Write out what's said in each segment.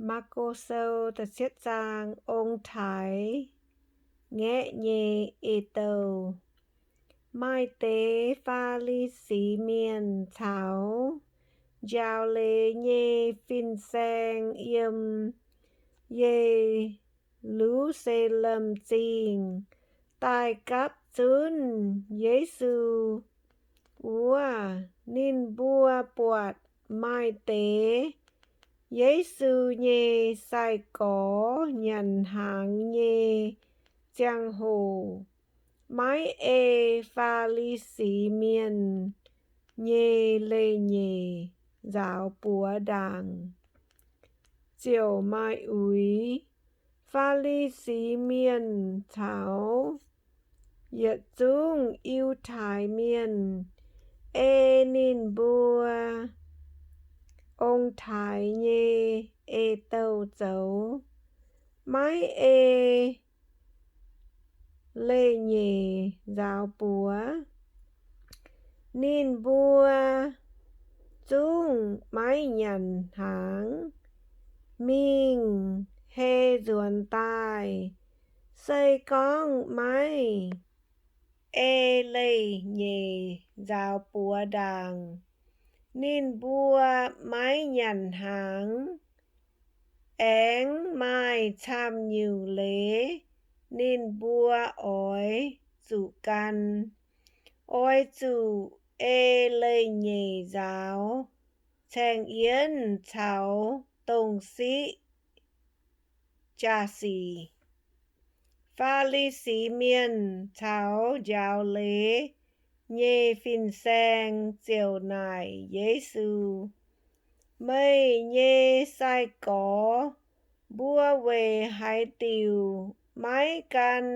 Maako Sou da'cietv zaang. Ong-taaix ngaeqv nyei eix-douh. Maaih deix Faa^li^si Mienh caux njaaux leiz nyei fin-saeng yiem Ye^lu^saa^lem Zingh daaih gapv zunv Yesu wuov. Ninh mbuo buatc maaih deix Yesu nyei sai-gorx nyanc hnaangx nyei ziangh hoc maiv ei Faa^li^si Mienh nyei leiz-nyeic nzaaux buoz ndaangc, ziouc maaih uix. Faa^li^si Mienh caux yietc zungv Yiutai Mienh ei ninh mbuo ong-taaix nyei eix-douh zoux, maiv ei leiz-nyeic nzaaux buoz. Ninh mbuo zungv maiv nyanc hnaangx mingh hei nzuonx daaih. Se gorngv maiv ei leiz-nyeic nzaaux buoz ndaangc, ninh mbuo maiv nyanc hnaangx, aengx maaih camv-nyungc leiz ninh mbuo oix zuqc gan. Oix zuqc ei leiz-nyeic nzaaux caeng-yienv caux dong-siqv jaa-sic. Faa^li^si Mienh caux njaaux leiz nyei fin-saeng ziouc naaic Yesu, Meih nyei sai-gorx mbuo weic haaix diuc maiv gan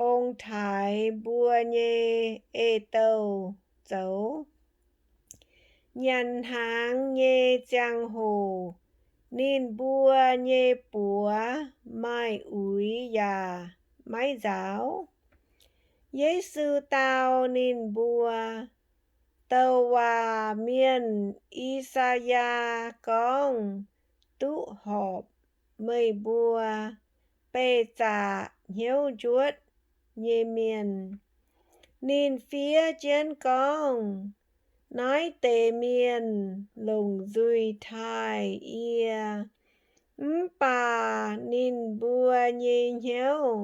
ong-taaix mbuo nyei eix-douh zoux? Nyanc hnaangx nyei ziangh hoc ninh mbuo nyei buoz maaih uix yaac maiv nzaaux. Yesu dau ninh mbuo, Douc waac mienh I^saa^yaa gorngv duqv horpc meih mbuo, beih zaqc hnyouv njuotv nyei mienh. Ninh fiev jienv gorngv, Naaiv deix mienh longc nzuih taaih yie, mv baac ninh mbuo nyei hnyouv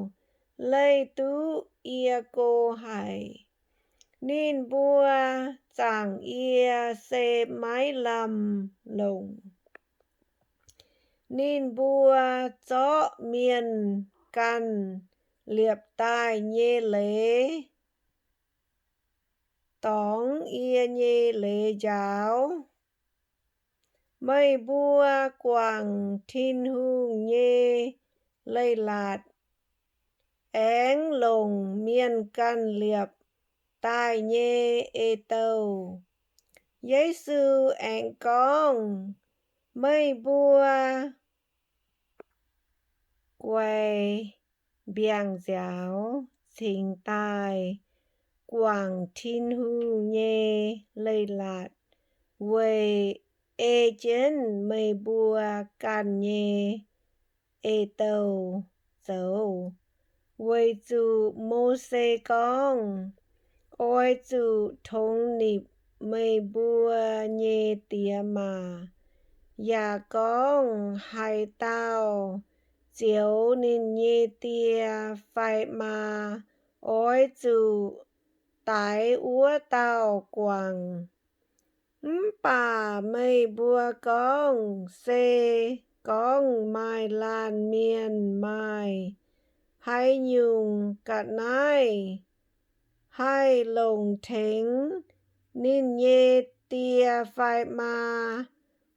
leih duqv yie go haic. Ninh mbuo zaangc yie se maiv lamh longc. Ninh mbuo zorqv mienh ganh liepc daaih nyei leiz dorngx yie nyei leiz njaaux. Meih mbuo guangc Tin-Hungh nyei leiz-latc, aengx longc mienh ganh liepc daaih nyei eix-douh. Yesu aengx gorngv, Meih mbuo guaix mbiaangc nziaaux cingx daaih guangc Tin-Hungh nyei leiz-latc weic ei jienv meih mbuo ganh nyei eix-douh zoux. Weic zuqc Mose gorngv, Oix zuqc tongx nipc meih mbuo nyei diex maac, yaac gorngv, Haaix dauh zioux ninh nyei die fai maa, oix zuqc daix wuov dauh guangc. Mv baac meih mbuo gorngv, se gorngv maaih laanh mienh maaih haaix nyungc ga'naaiv haih longc tengx ninh nyei die fai maa,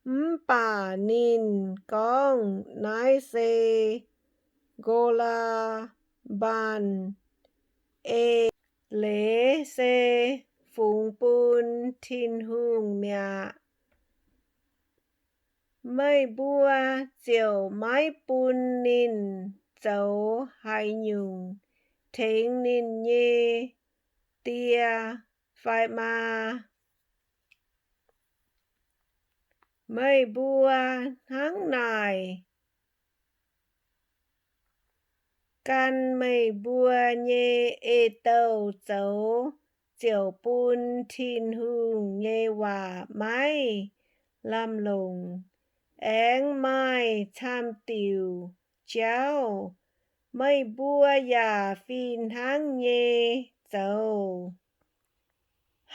mv baac ninh gorngv, Naaiv se Nqo^laa^mbaanh, eix leiz se fungx bun Tin-Hungh mi'aqv, meih mbuo ziouc maiv bun ninh zoux haaix nyungc tengx ninh nyei die fai maa. Meih mbuo hnangv naaic, gan meih mbuo nyei eix-douh-zoux ziouc bun Tin-Hungh nyei waac maiv lamh longc, aengx maaih camv-diuc jauv. Meih mbuo yaac fih hnangv nyei zoux.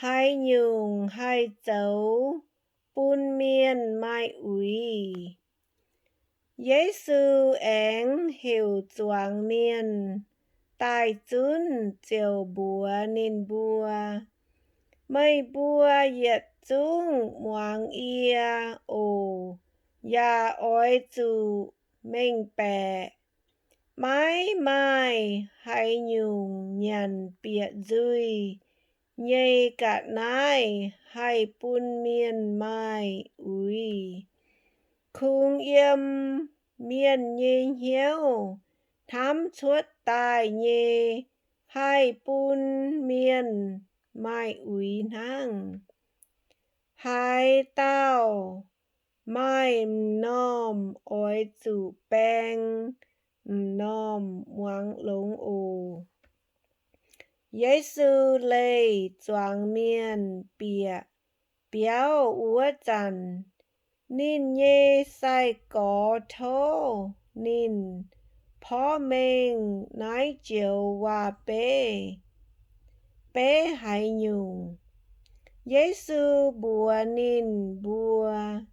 Haaix nyungc haih zoux bun mienh maaih uix? Yesu aengx heuc zuangx mienh daaih zunv ziouc mbuox ninh mbuo, Meih mbuo yietc zungv muangx yie oc. Yaac oix zuqc mengh baeqc, maiv maaih haaix nyungc nyanc bieqc nzuih nyei ga'naaiv haih bun mienh maaih uix. Kungx yiem mienh nyei hnyouv hnamv cuotv daaih nyei haih bun mienh maaih uix hnangv. Haaix dauh maaih m'normh oix zuqc baeng m'normh muangx longx oc. Yesu leih zuangx mienh bieqc biauv wuov zanc, ninh nyei sai-gorx tov ninh porv mengh naaiv joux waac-beiv, beiv haaix nyungc. Yesu mbuox ninh mbuo,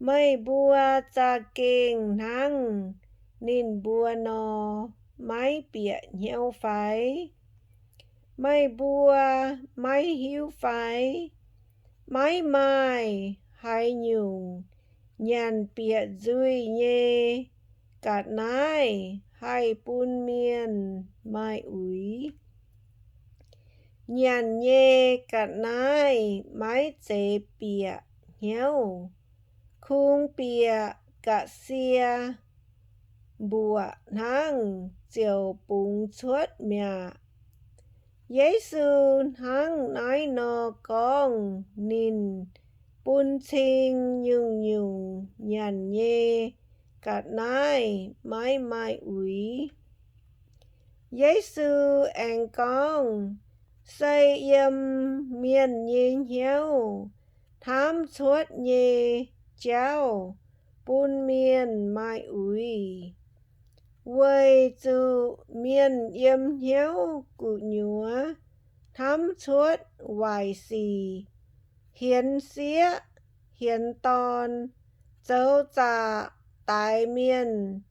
Meih mbuo za'gengh hnangv ninh mbuo nor, maiv bieqc hnyouv fai? Meih mbuo maiv hiuv fai? Maiv maaih haaix nyungc nyanc bieqc nzuih nyei ga'naaiv haih bun mienh maaih uix. Nyanc nyei ga'naaiv maiv zeiz bieqc hnyouv. Kungx bieqc ga'sie mbuoqc hnangv ziouc bungx cuotv mi'aqv. Yesu hnangv naaiv nor gorngv ninh bun cing nyungc-nyungc nyanc nyei ga'naaiv maiv maaih uix. Yesu aengx gorngv, Se yiem mienh nyei hnyouv hnamv cuotv nyei jauv bun mienh maaih uix, weic zuqc mienh yiem hnyouv gu'nyuoz hnamv cuotv waaic sic, hienx sieqv, hienx dorn, zoux zaqc daix mienh,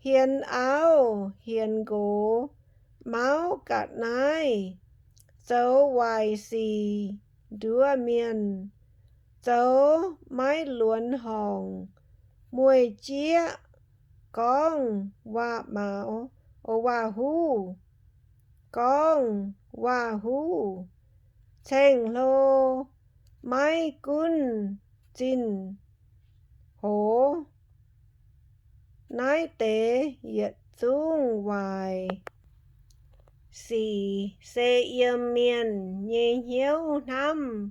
hienx auv hienx nqox, mauv ga'naaiv, zoux waaic sic, nduov mienh, zoux maiv luonx horngc, mueic jieqv, gorngv waac-maux, waac-huv, gorngv waac-huv, ceng-hlo, maiv gunv zinh hoz. Naaiv deix yietc zungv waaic sic se yiem mienh nyei hnyouv hnamv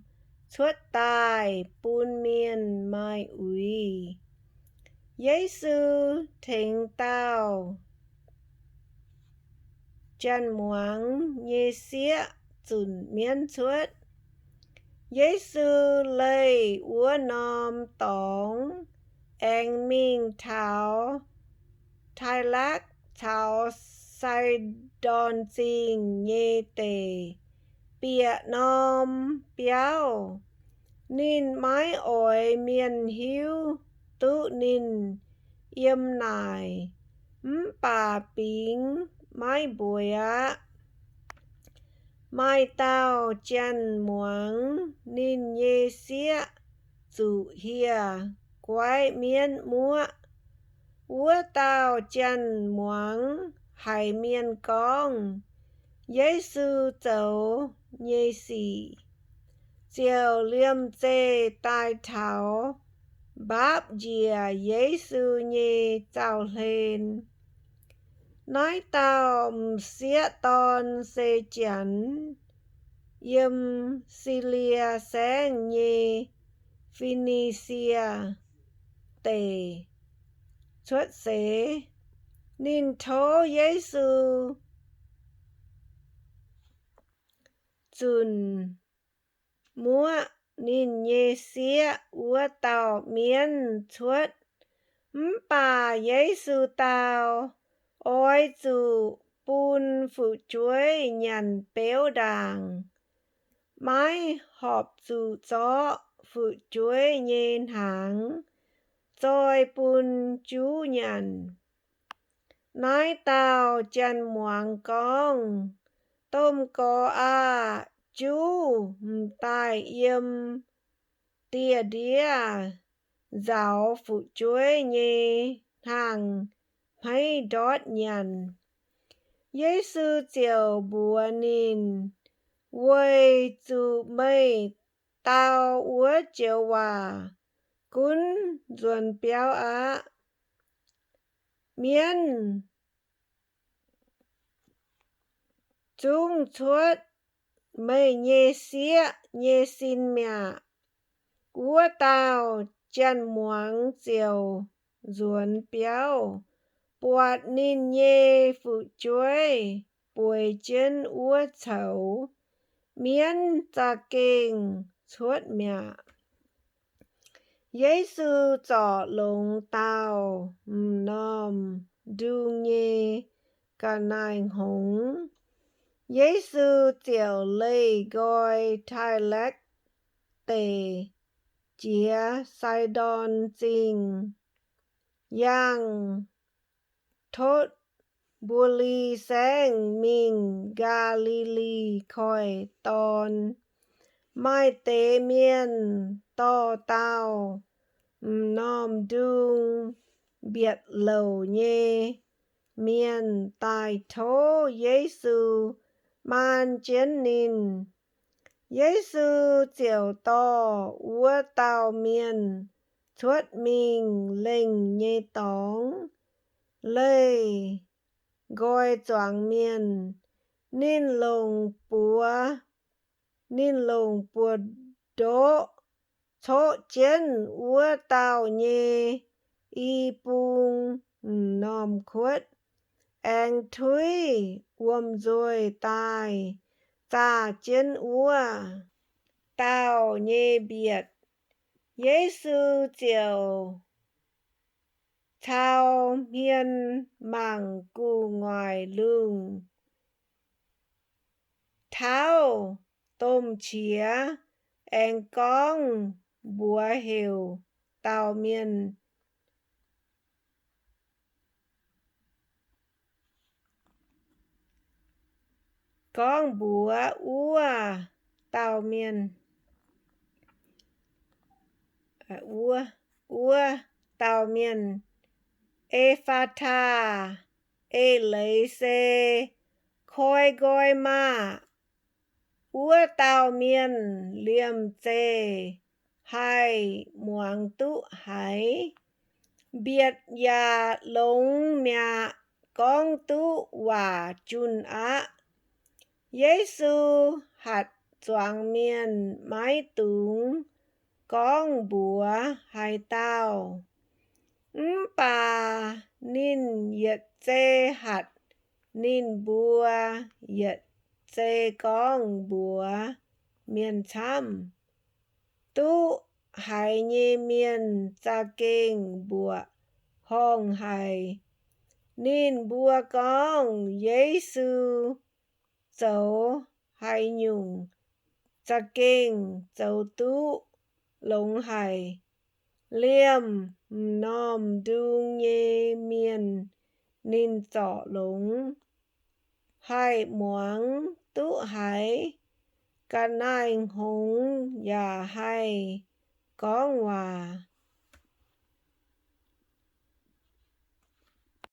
cuotv daaih bun mienh maaih uix. Yesu tengx dauh janx-muangz nyei sieqv zunc mienv cuotv. Yesu leih wuov norm dorngx aengx mingh taux Taaih^lakv caux Sai^ndorn Zingh nyei deic bieqc norm biauv. Ninh maiv oix mienh hiuv duqv ninh yiem naaic, mv baac bingx maiv mbueiz aqv. Maaih dauh janx-muangz ninh nyei sieqv zuqc hieh guaiv mienv muoqv. Wuov dauh janx-muangz haiz mienh gorngv Yesu zoux nyei sic, ziouc liemh zeih daaih taux mbaapv njiec Yesu nyei zaux-hlen. Naaiv dauh m'sieqv dorn se Janx, yiem Silie Saengv nyei Fi^ni^sie. deic cuotv seix. Ninh tov Yesu zunc muoqv ninh nyei sieqv wuov dauh mienv cuotv. Mv baac Yesu dau, Oix zuqc bun fu'jueiv nyanc beuv ndaangc. Maiv horpc zuqc zorqv fu'jueiv nyei hnaangx zoi bun juv nyanc. Naaiv dauh janx-muangz gorngv, Domh Gorx aah! Juv m'daaih yiem dieh ndiev nzaaux fu'jueiv nyei hnaangx-hmeiv ndortv nyanc. Yesu ziouc mbuox ninh, Weic zuqc meih dau wuov joux waac gunv nzuonx biauv aqv. Mienv zungv cuotv meih nyei sieqv nyei sin mi'aqv. Wuov dauh janx-muangz ziouc nzuonx biauv, buatc ninh nyei fu'jueiv bueix jienv wuov coux. Mienv za'gengh cuotv mi'aqv. Yesu zorc longx dauh m'normh ndung nyei ga'naaiv-hngongx. Yesu ziouc leih nqoi Taiv^lakv Deic jiex Sai^ndorn Zingh, yangh Totv^mbu Li Saengv mingh Gaa^li^li Koiv-Dorn. Maaih deix mienh dorh dauh m'normh ndung mbietc louc nyei mienh daaih tov Yesu maan jienv ninh. Yesu ziouc dorh wuov dauh mienh cuotv mingh lengh nyei dorngx, leih nqoi zuangx mienh. Ninh longc buoz, ninh longc buoz-ndoqv coqv jienv wuov dauh nyei i bung m'normh kuotv, aengx tuiv wuom-nzuih daaih zaah jienv wuov dauh nyei mbietc. Yesu ziouc cau hmien mangc gu'nguaaic lungh taux domh qiex, aengx gorngv mbuox heuc dauh mienh, gorngv mbuox wuov dauh mienh, wuov, wuov dauh mienh, E^faa^taa, eix leiz se, Koi nqoi maah! Wuov dauh mienh liemh zeih haih muangx duqv haiz, mbietc yaac longx mi'aqv, gorngv duqv waac junh aqv. Yesu hatc zuangx mienh maiv dungx gorngv mbuox haaix dauh. Mv baac ninh yietc zei hatc ninh mbuo yietc zei gorngv mbuox mienh camv. Duqv haiz nyei mienh za'gengh mbuoqc horngh haic. Ninh mbuo gorngv Yesu zoux haaix nyungc za'gengh zoux duqv longx haic. Liemh m'normh ndung nyei mienh ninh zorc longx, haih muangx duqv haiz, ga'naaiv-hngongx yaac haih gorngv waac.